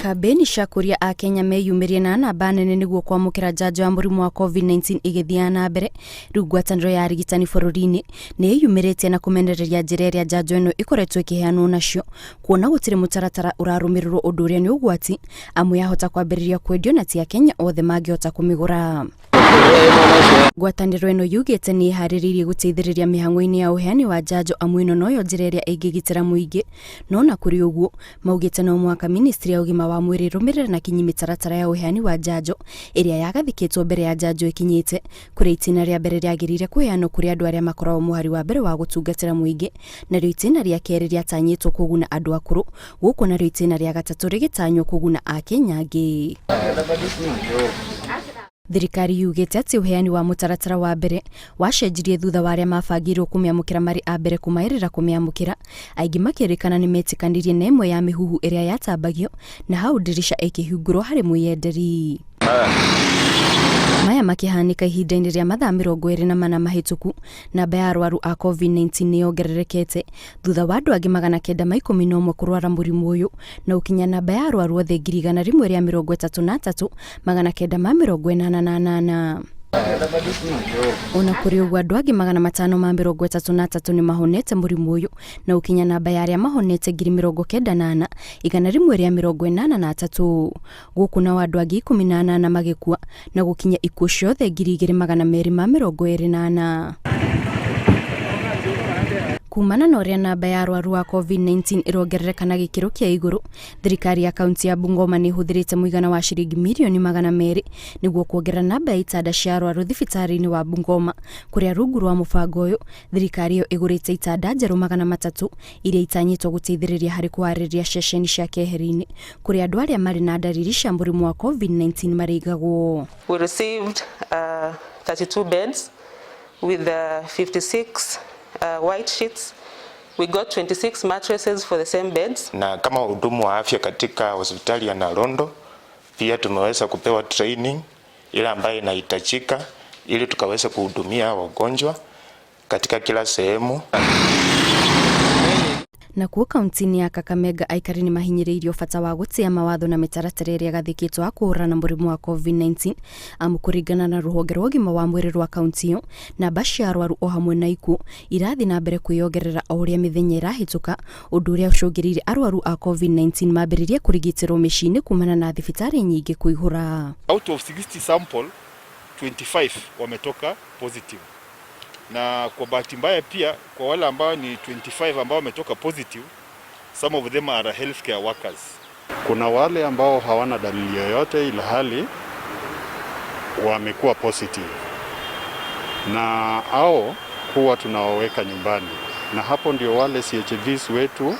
Kambĩini cia kũria Akenya meyumĩrie na namba nene nĩguo kwamũkĩra njanjo ya mũrimũ wa COVID-19 igĩthiaga na mbere, rĩu ngwatanĩro ya arigitani bũrũri-inĩ nĩ ĩyumĩrĩtie na kũmenereria njĩra ĩrĩa njanjo ĩno ĩkoretwo ĩkĩheanwo nacio, kuona gũtirĩ mũtaratara ũrarũmĩrĩrwo ũndũ ũrĩa nĩ ũgwati amu yahota kwambĩrĩria kwendio na ti Akenya othe mangĩhota kũmĩgũra. Ngwatanĩro ĩno yugĩte nĩ ĩharĩrĩirie gũteithĩrĩria mĩhang'o-inĩ ya ũheani wa njanjo amu ĩno noyo njĩra ĩrĩa ĩngĩgitĩra mũingĩ. No na kũrĩ ũguo, maugĩte no mũhaka ministry ya ũgima wa mwĩrĩ ĩrũmĩrĩre na kinyi mĩtaratara ya ũheani wa njanjo ĩrĩa yagathĩkĩtwo mbere ya njanjo ĩkinyĩte, kũrĩa itĩna rĩa mbere rĩagĩrĩire kũheanwo kũrĩ andũ arĩa makoragwo mũhari wa mbere wa gũtungatĩra mũingĩ, narĩo itĩna rĩa kerĩ rĩatanyĩtwo kũguna andũ akũrũ, gũkũ narĩo itĩna rĩa gatatũ rĩgĩtanywo kũguna Akenya angĩ. Thirikari yugĩte atĩ ũheani wa mũtaratara wa mbere wacenjirie thutha wa arĩa mabangĩirwo kũmĩamũkĩra marĩ a mbere kũmaĩrĩra kũmĩamũkĩra, aingĩ makĩrĩkana nĩ metĩkanirie na ĩmwe ya mĩhuhu ĩrĩa yatambagio na hau ndirica ĩkĩhingũrwo harĩ mwĩyenderi. Maya makĩhanĩka ihinda-inĩ rĩa mathaa 24 mahĩtũku, namba ya arwaru a COVID-19 nĩ yongererekete thutha wa andũ angĩ 911 kũrwara mũrimũ ũyũ na gũkinya namba ya arwaru othe 133,988. Ona kũrĩ ũguo, andũ angĩ 533 nĩ mahonete mũrimũ ũyũ na gũkinya namba ya arĩa mahonete 94,183. Gũkũ nao andũ angĩ 18 magĩkua na gũkinya ikuũ ciothe 2,224. Kumana na ũrĩa namba ya arwaru a COVID-19 ĩrongerereka na gĩkĩro kĩa igũrũ, thirikari ya kaunti ya Bungoma nĩ ĩhũthĩrĩte mũigana wa ciringi mirioni 200 nĩguo kuongerera namba ya itanda cia arwaru thibitarĩ-inĩ wa Bungoma, kũrĩa rungu rwa mũbango ũyũ thirikari ĩyo ĩgũrĩte itanda njerũ 300 iria itanyĩtwo gũteithĩrĩria harĩ kũharĩrĩria ceceni cia keheri-inĩ kũrĩa andũ arĩa marĩ na ndariri cia mũrimũ wa COVID-19 marĩigagwo. We received 32 beds with 56 white sheets. We got 26 mattresses for the same beds. Na kama wahudumu wa afya katika hospitali ya Nalondo pia tumeweza kupewa training ile ambayo inahitajika ili tukaweza kuhudumia wagonjwa katika kila sehemu. Nakuo kaunti-inĩ ya Kakamega, aikari nĩ mahinyĩrĩirio bata wa gũtĩa mawatho na mĩtaratara ĩrĩa ĩgathĩkĩtwo ya kũhũrana na mũrimũ wa COVID-19, amu kũringana na rũhonge rwa ũgima wa mwĩrĩ rwa kaunti ĩyo, namba cia arwaru o hamwe na ikuũ irathiĩ na mbere kwĩyongerera o ũrĩa mĩthenya ĩrahĩtũka, ũndũ ũrĩa ũcũngĩrĩirie arwaru a COVID-19 mambĩrĩrie kũrigitĩrwo mĩciĩ-inĩ kumana na thibitarĩ nyingĩ kũihũra. Out of 60 sample, 25 wametoka positive, na kwa bahati mbaya pia kwa wale ambao ni 25 ambao wametoka positive, some of them are healthcare workers. Kuna wale ambao hawana dalili yoyote ila hali wamekuwa positive, na hao huwa tunawaweka nyumbani, na hapo ndio wale CHVs wetu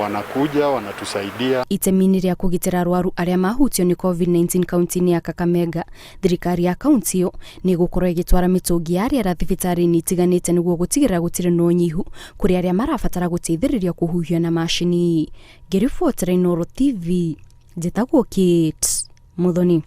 wanakuja wanatusaidia. Itemi-inĩ rĩa kũgitĩra arwaru arĩa mahutio nĩ COVID-19 kaunti-inĩ ya Kakamega, thirikari ya kaunti ĩyo nĩ ĩgũkorwo ĩgĩtwara mĩtũngi ya rĩera thibitarĩ-inĩ itiganĩte nĩguo gũtigĩrĩra gũtirĩ na ũnyihu kũrĩ arĩa marabatara gũteithĩrĩrio kũhuhia na macini. Ngĩribotera Inooro TV, njĩtagwo Kate Muthoni.